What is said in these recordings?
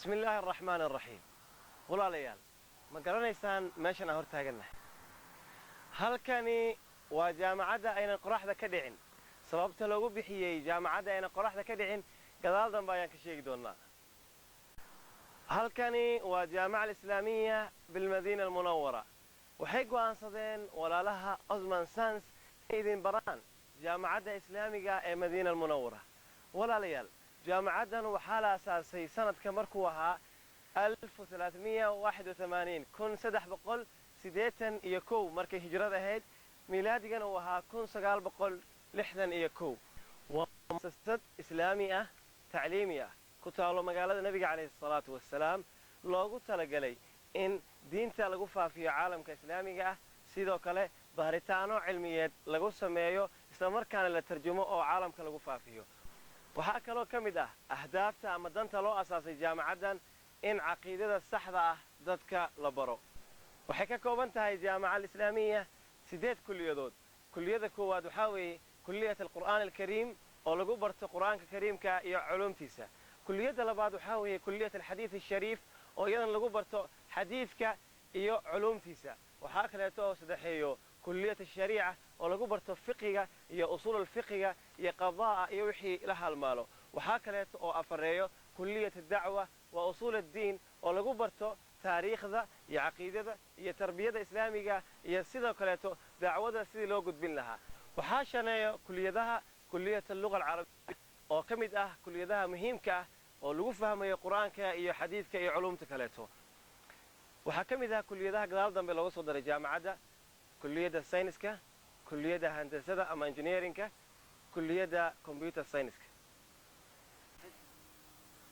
Bismi illaahi araxmaani araxiim. Walaalayaal, ma garanaysaan meeshan aan hor taagannahay? Halkani waa jaamacadda aynan qoraxda ka dhicin. Sababta loogu bixiyey jaamacadda aynan qoraxda ka dhicin gadaal dambe ayaan ka sheegi doonnaa. Halkani waa Jaamica Alislaamiya bilmadiina Almunawara. Waxay go'aansadeen walaalaha Osman Sans inay idin baraan Jaamacadda Islaamiga ee Madiina Almunawara. Walaalayaal, jaamacaddan waxaa la asaasay sanadka markuu ahaa 1381, 1381 markay hijrad ahayd, miilaadigana uu ahaa 1961. Waa muasasad islaami ah, tacliimi ah, ku taalo magaalada Nebiga calayhi salaatu wasalaam, loogu talagalay in diinta lagu faafiyo caalamka islaamiga ah, sidoo kale baaritaano cilmiyeed lagu sameeyo, islamarkaana la tarjumo oo caalamka lagu faafiyo. Waxaa kaloo ka mid ah ahdaafta ama danta loo asaasay jaamacaddan in caqiidada saxda ah dadka la baro. Waxay ka kooban tahay Jaamica Alislaamiya siddeed kulliyadood. Kulliyada koowaad waxaa weeye Kulliyat Alqur'aan Alkariim, oo lagu barto Qur'aanka Kariimka iyo culuumtiisa. Kulliyadda labaad waxaa weeye Kulliyat Alxadiid Ashariif, oo iyadana lagu barto xadiidka iyo culuumtiisa. Waxaa kaleeto oo saddexeeyo Kulliyat Ashariica, oo lagu barto fiqiga iyo usuul alfiqiga iyo qadaa'a iyo wixii la halmaalo. Waxaa kaleeto oo afareeyo Kulliyat Addacwa wa Usuul Addiin, oo lagu barto taariikhda iyo caqiidada iyo tarbiyada islaamiga iyo sidoo kaleeto dacwada sidii loo gudbin lahaa. Waxaa shaneeyo kuliyadaha Kuliyat Alluga Alcarabiya, oo ka mid ah kuliyadaha muhiimka ah oo lagu fahmayo Qur-aanka iyo xadiidka iyo culuumta kaleeto. Waxaa ka mid ah kuliyadaha gadaal dambe looga soo daray jaamacadda kuliyadda sayniska, kuliyadda handasada ama engineerinka, kuliyadda computer scienceska.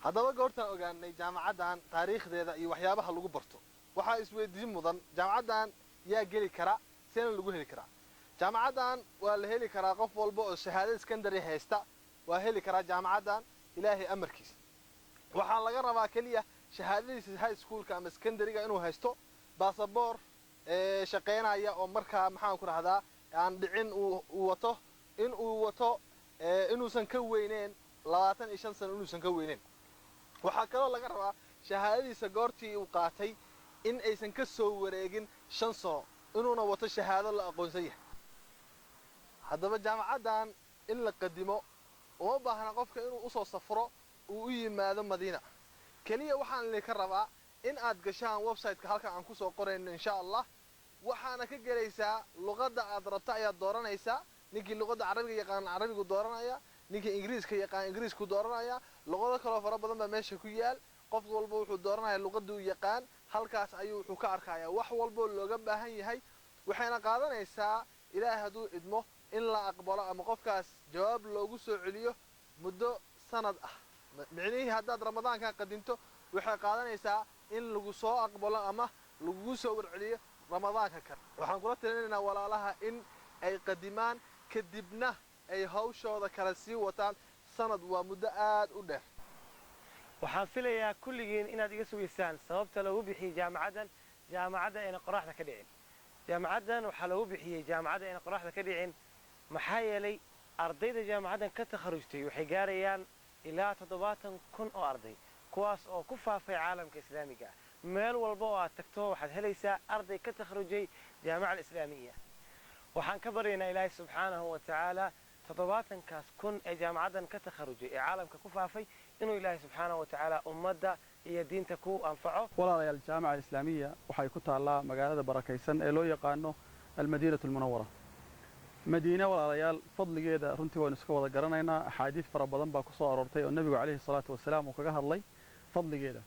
Haddaba, goortaan ogaanay jaamacaddan taariikhdeeda iyo waxyaabaha lagu barto, waxaa isweydiin mudan: jaamacaddan yaa geli kara? Seena lagu heli karaa? Jaamacaddan waa la heli karaa. Qof walba oo shahaadada secondary haysta waa heli karaa jaamacaddan, Ilaahay amarkiisa. Waxaa laga rabaa keliya shahaadadiisa high schoolka ama secondaryga inuu haysto, basaboor shaqaynaya oo markaa, maxaan ku rahdaa, aan dhicin uu wato, in uu wato inuusan ka weyneyn 25 sano, inuusan ka weyneyn. Waxaa kaloo laga rabaa shahaadadiisa goortii uu qaatay in aysan ka soo wareegin 5 sano, inuuna wato shahaado la aqoonsan yahay. Haddaba, jaamacaddan in la qadimo uma baahna qofka inuu usoo safro, uu u yimaado Madiina. Keliya waxaan idinka rabaa in aad gashaan website-ka halkan aan kusoo qorayno, insha Allah. Waxaana ka gelaysaa luqadda aad rabta ayaad dooranaysaa. Ninkii luqadda Carabiga yaqaan Carabigu dooranaya, ninkii Ingiriiska yaqaan Ingiriisku dooranaya. Luqado kaloo fara badan baa meesha ku yaal. Qof walba wuxuu dooranaya luqadda uu yaqaan. Halkaas ayuu wuxuu ka arkayaa wax walboo looga baahan yahay. Waxayna qaadanaysaa, Ilaahay hadduu idmo, in la aqbalo ama qofkaas jawaab loogu soo celiyo muddo sanad ah. Micnihii, haddaad Ramadaankan qadinto, waxay qaadanaysaa in lagu soo aqbalo ama lagugu soo warceliyo Ramadaanka kale. Waxaan kula talinaynaa walaalaha in ay qadimaan, kadibna ay hawshooda kale sii wataan. Sanad waa muddo aad u dheer. Waxaan filayaa kulligiin inaad iga sugaysaan sababta loogu bixiyey jaamacaddan jaamacadda ayna qoraxda ka dhicin. Jaamacaddan waxaa loogu bixiyey jaamacadda ayna qoraxda ka dhicin maxaa yeelay ardayda jaamacaddan ka takharujtay waxay gaarayaan ilaa 70,000 oo arday, kuwaas oo ku faafay caalamka islaamiga ah. Meel walba oo aad tagto waxaad helaysaa arday ka takharujay Jaamica Alislaamiya. Waxaan ka baryaynaa Ilaahay subxaanahu wa tacaala 70-kaas kun ee jaamacaddan ka takharujay ee caalamka ku faafay inuu Ilaahay subxaanahu wa tacaala ummadda iyo diinta ku anfaco. Walaalayaal, Jaamica Alislaamiya waxay ku taallaa magaalada barakaysan ee loo yaqaano Almadiinatu Almunawara, Madiine. Walaalayaal, fadligeeda runtii waynu iska wada garanaynaa. Axaadiid fara badan baa ku soo aroortay oo Nebigu calayhi salaatu wasalaam uu kaga hadlay fadligeeda.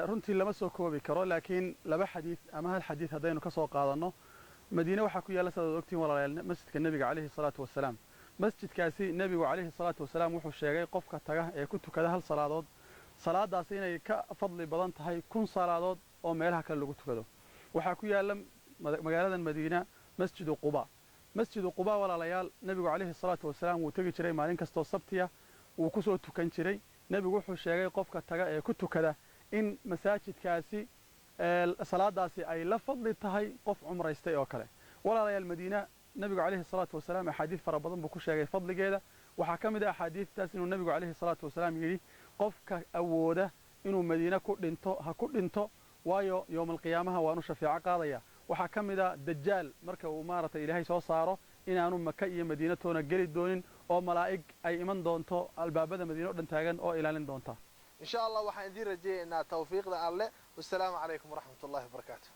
Runtii lama soo koobi karo, laakiin laba xadiid ama hal xadiid haddaynu ka soo qaadanno. Madiine waxaa ku yaalla, sidaad ogtihiin walaalayaal, masjidka Nebiga calayhi salaatu wasalaam. Masjidkaasi Nebigu calayhi salaatu wasalaam wuxuu sheegay qofka taga ee ku tukada hal salaadood, salaadaasi inay ka fadli badan tahay 1000 salaadood oo meelaha kale lagu tukado. Waxaa ku yaalla magaaladan Madiina Masjidu Quba. Masjidu Quba, walaalayaal, Nebigu calayhi salaatu wasalaam wuu tegi jiray maalin kastoo Sabtiya, wuu ku soo tukan jiray. Nebigu wuxuu sheegay qofka taga ee ku tukada in masaajidkaasi salaadaasi ay la fadli tahay qof cumraystay oo kale. Walaalayaal, Madiina Nebigu calayhi salaatu wasalaam axaadiid fara badan buu ku sheegay fadligeeda. Waxaa ka mid ah axaadiidtaas inuu Nebigu calayhi salaatu wasalaam yidhi qofka awooda Inuu Madiine ku dhinto ha ku dhinto, waayo yowmalqiyaamaha waanu shafeeco qaadaya. Waxaa ka mid a Dajaal marka uu maaragtay Ilaahay soo saaro inaanu Maka iyo Madiina toona geli doonin, oo malaa'ig ay iman doonto albaabada Madiine o dhan taagan oo ilaalin doonta. Insha Allah waxaan idiin rajayaynaa tawfiiqda Alle. Wasalaamu calaykum waraxmat ullahi wabarakaatu.